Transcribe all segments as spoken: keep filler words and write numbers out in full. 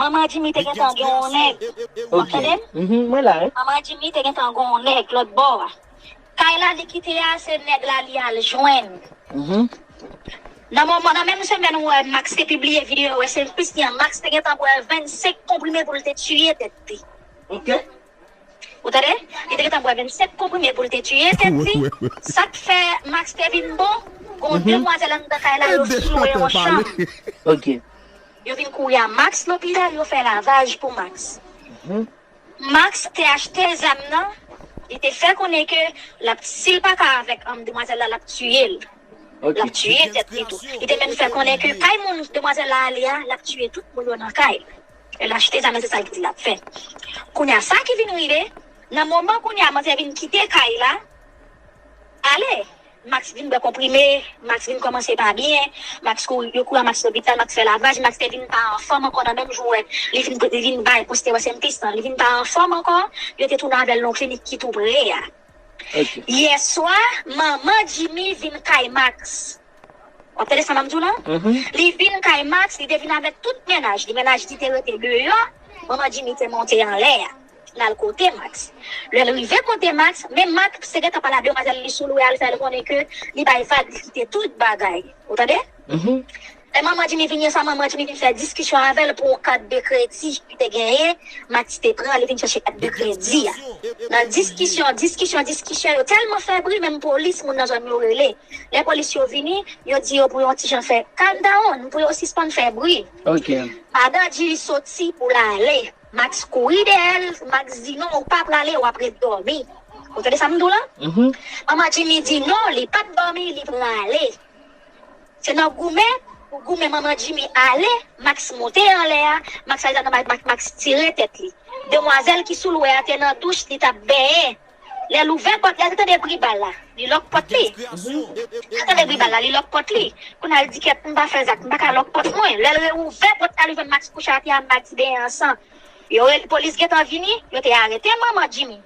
Manman Jimmy te gentan gen yon nèg. W ap tande m? Mhm, mwen la, wi. Manman Jimmy te gentan gen yon nèg lòt bò a. Kay la li kite a, se nèg la li al jwenn. Mhm. Nan moman, nan menm semèn ou wè Max te pibliye videyo, wè se Christian, Max te gentan bwè vennsenk konprime pou l te tiye tèt li. Ok. Ou tande? Li te gentan bwè vennsenk konprime pou l te tiye tèt li. Sa k fè Max te vin bon, gon demwazèl anndan kay la, yo sou lwe yon chanm. Ok. Yo vin kouri a Max lopital, yo fè lavaj pou Max. Max te achte zam nan, li te fè konnen ke l ap, si l pa ka avèk, um, demwazèl la, l ap tiye l. L ap tiye tèt li tou. Li te menm fè konnen ke kay moun demwazèl la ale a, l ap tiye tout moun yo nan kay. Lè l achte zam nan, se sa l di l ap fè. Kounye a, sa ki vin rive, nan moman kounye a, manzè vin kite kay la, ale. Max vin bwè konprime, Max vin kòmanse pa byen, Max kouri, yo kouri a Max lopital, Max fè lavaj, Max te vin pa anfòm ankò nan menm jou, wè, li vin, li vin bay poste wè se m te san, li vin pa anfòm ankò, yo te tounen avè l nan klinik ki tou pre a. Ok. Yè swa, manman Jimmy vin kay Max. W ap tande sa m ap di w la? Mhm. Li vin kay Max, li te vin avèk tout mennaj li. Mennaj li te rete deyò, manman Jimmy te monte anlè a. L al kote Max. Lè l rive kote Max, men Max te gentan pale a demwazèl li sou lwe a, l fè l konnen ke li bay vag, li kite tout bagay. Ou tande? Mhm. Lè manman Jimmy vin yè swa, manman Jimmy vin fè diskisyon avè l pou yon kat de kredi li te genyen, Max te pran, li vin chèche kat de kredi a. Nan diskisyon, diskisyon, diskisyon, yo tèlman fè bri, menm polis, moun nan zòn yo rele. Lè polis yo vini, yo di yo pou yon ti jan fè calm down, pou yo sispann fè bri. Ok. Madan Jimmy soti pou l ale. Max kouri dèyè l, Max di, "Non, ou pa prale, w ap ret dòmi." Ou tande sa m di w la? Mhm. Manman Jimmy di, "Non, li p ap dòmi, li prale." Se nan goumen, pou goumen manman Jimmy ale, Max monte anlè a, Max ale nan Max, Max, Max tire tèt li. Demwazèl ki sou lwe a te nan douch, li t ap benyen. Lè l ouvè pòt la, li tande bri bal la. Li lòk pòt li. Li tande bri bal la, li lòk pòt li. Kounye a l di, "Kèt, m pa fè zak, m pa ka lòk pòt mwen." Lè l reouvè pòt la, li jwenn Max kouche atè a, Max benyen an san. Yo rele polis gentan vini, yo te arete manman Jimmy.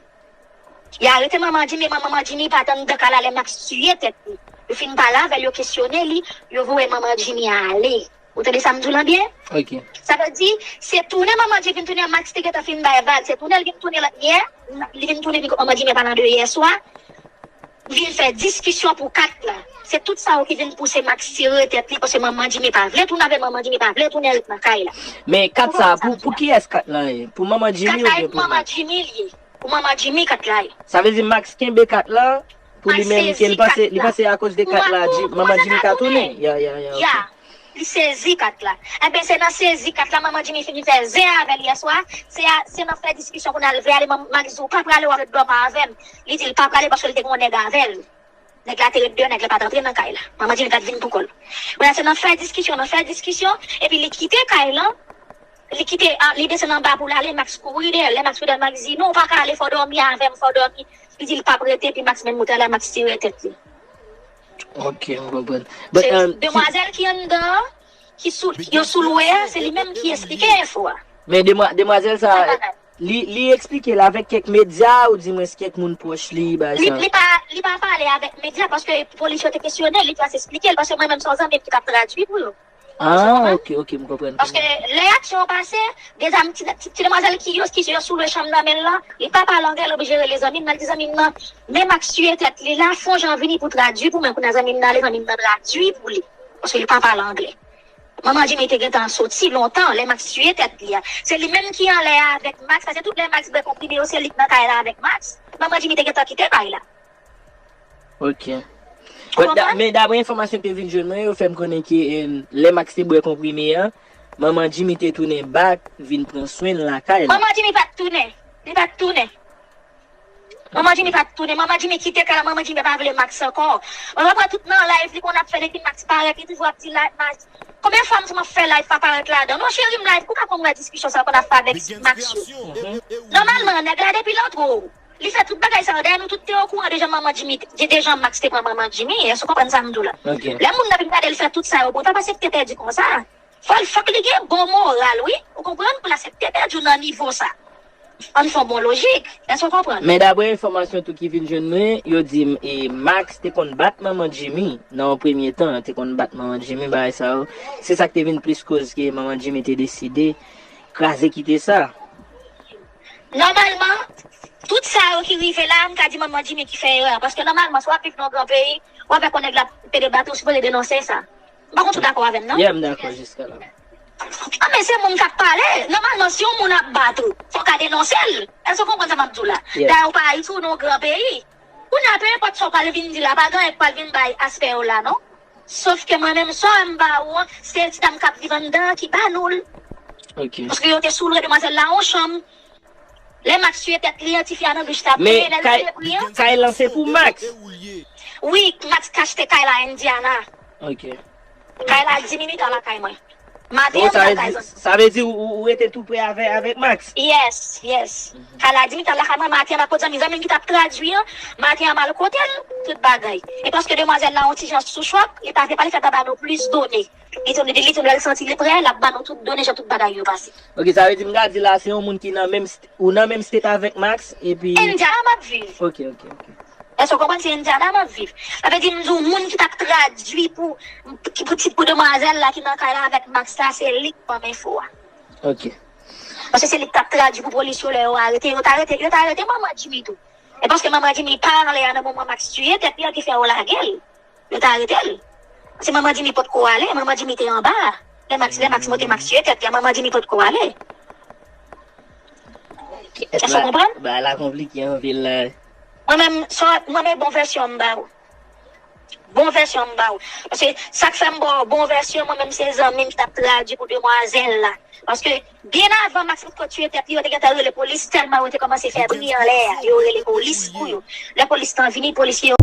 Yo arete manman Jimmy, men manman Jimmy pa t anndan kay la lè Max tiye tèt li. Yo fin pale avè l, yo kesyone li, yo voye manman Jimmy ale. Ou tande sa m di w lan byen? Ok. Sa vle di, se tounen manman Jimmy vin tounen, Max te gentan fin bay vag, se tounen l vin tounen lòt yè, li vin tounen vin kot manman Jimmy pandan de yè swa, vin fè diskisyon pou kat la. Se tout sa yo ki vin pouse Max tire tèt li, paske manman Jimmy pa vle tounen avè l, manman Jimmy pa vle tounen ret nan kay la. Men kat sa, pou, pou kiyès kat la ye? Pou manman Jimmy oubyen pou Max? Kat la ye pou manman Jimmy li ye. Pou manman Jimmy kat la ye. Sa vle di Max kenbe kat la pou li menm, ke li panse, li panse akoz de kat la, manman Jimmy ka tounen. Ya, ya, ya, ok. Li sezi kat la. Enben, se nan sezi kat la, manman Jimmy fin fè zen avè l yè swa. Se a, se nan fè diskisyon kounye a l vle ale, Max di, "Ou pa prale, w ap ret dòmi avè m." Li di l pa prale paske l te gen yon nèg avè l. Nèg la te ret deyò, nèg la pa t antre nan kay la. Manman Jimmy pa t vin pou kò l. Kounye a se nan fè diskisyon, nan fè diskisyon, epi li kite kay lan, li kite, a, li desann anba pou l ale, Max kouri dèyè l. Lè Max kouri dèyè l, Max di, "Non, ou pa ka ale, fò w dòmi avè m, fò w dòmi." Li di l p ap rete, epi Max menm moute ale, Max tire tèt li. Ok, m konprann. Se demwazèl ki anndan an, ki sou, yo sou lwe a, se li menm ki esplike enfo a. Men demwa-, demwazèl sa, li, li eksplike l avèk kèk medya, oudimwens kèk moun pwòch li, bagay sa? Li pa, li pa pale avèk medya, paske polis yo te kesyone l, li te esplike l, paske mwen menm se yon zanmi m ki t ap tradui pou yo. Ah, ok, ok, m konprann. Paske lè aksyon an pase, de zanmi, ti, ti, ti demwazèl ki yo, ki yo sou lwe chanm nan men l lan, li pa pale anglè, l oblije rele zanmi m nan, l di zanmi m nan, "Men Max tiye tèt li la, fè yon jan vini pou tradui pou mwen." Kounye a zanmi m nan ale, zanmi m nan tradui pou li. Paske li pa pale anglè. Manman Jimmy te gentan soti lontan, lè Max tiye tèt li a. Se li menm ki anlè a avèk Max, paske tout lè Max bwè konprime yo, se li k nan kay la avèk Max. Manman Jimmy te gentan kite kay la. Ok. Ou konprann? Men daprè enfòmasyon ki te vin jwenn mwen, yo fè m konnen ke, eh, lè Max te bwè konprime an, manman Jimmy te tounen back, vin pran swen l lakay la. Manman Jimmy pa t tounen. Li pa t tounen. Manman Jimmy pa t tounen. Manman Jimmy kite kay la, manman Jimmy pa vle Max ankò. Mwen wè tout nan live li konn ap fè depi Max parèt, li toujou ap di live Max. Konbyen fwa m di m ap fè live pa parèt ladan? Non, cheri m live, ou pa konn wè diskisyon sa yo konn ap fè avèk Max yo. Nòmalman, nèg la depi l antre, li fè tout bagay sa yo. Dayè, nou tout te okouran de jan manman Jimmy, de, de jan Max te pran manman Jimmy. Èske w konprann sa m di w la? Ok. Lè moun nan vin gade l fè tout sa yo, bon, pa aksepte pèdi konsa. Fò l, fòk li gen bon moral, wi. Ou konprann? Pou l aksepte pèdi w nan nivo sa. Ann fè yon bon lojik. Èske w konprann? Men daprè enfòmasyon tou ki vin jwenn mwen, yo di m, e, Max te konn bat manman Jimmy nan yon premye tan, te konn bat manman Jimmy, bagay sa yo. Se sa k te vin plis koz ke manman Jimmy te deside Kraze kite sa. Nòmalman, tout sa yo ki rive la, m ka di manman Jimmy ki fè erè. Paske nòmalman, si w ap viv nan yon gran peyi, w ap wè nèg la pede bati, ou sipoze denonse sa. M pa konn si w dakò avè m, non? Yeah, m dakò jiska la. Ah, men se moun k ap pale. Nòmalman, si yon moun ap bat ou, fò w ka denonse l. Èske w konprann sa m ap di w la? Yeah. Dayè, ou pa Ayiti, ou nan yon gran peyi. Kounye a, pe enpòt sa w pral vin di la, pa gen anyen k pral vin bay aspè yo la, non? Sof ke mwen menm, sa m ba ou an, se ti dam k ap viv anndan an ki ba nou l. Ok. Paske yo te soulre demwazèl la yon chanm. Lè Max tiye tèt li an, tifi a nan douch la. Men Lè l kay, tiye pri an. Kay lan se pou Max. Wi, Max ka achte kay la Indiana. Ok. Kay la di minit an lakay mwen. Maten Bon, an, sa m vle lakay di, zòt. Sa vle di ou, ou rete tou pre avè, avèk Max? Yes, yes. Kay la di minit an lakay mwen, maten an, m ak zanmi, zanmi m ki t ap tradui an, maten an, m al kote l, tout bagay. E paske demwazèl la, yon ti jan sou chòk, li pa vle pale, fè ta ba nou plis done. Li tourne, li tourne, lè l santi li prè, l ap ba nou tout done, jan tout bagay yo pase. Ok, sa vle di m ka di la, se yon moun ki nan menm, st- ou nan menm state avèk Max, epi... Indiana m ap viv. Ok, ok, ok. Èske w konprann se Indiana m ap viv? Sa vle di m di w, moun ki t ap tradui pou, ki pou tit pou demwazèl la ki nan kay la avèk Max la, se li k ban m enfo a. Ok. Paske se li k t ap tradui pou polis yo lè yo arete. Yo t arete, yo t arete manman Jimmy tou. E paske manman Jimmy pa anlè a nan moman Max tiye tèt li an ki fè yo lage l. Yo t arete l. Se manman Jimmy potko ale, manman Jimmy te anba a. Lè Max, lè Max monte, Max tiye tèt li an, manman Jimmy potko ale. Èske w konprann? Ba la konplike anpil la. Mwen menm, sa, mwen menm bon vèsyon m ba ou. Bon vèsyon m ba ou. Paske sa k fè m ba w bon vèsyon, mwen menm se zanmi m ki t ap tradui pou demwazèl la. Paske byen avan Max potko tiye tèt li, yo te gentan rele polis tèlman yo te kòmanse fè bri anlè a. Yo rele polis pou yo. Lè polis lan vini, polisye yo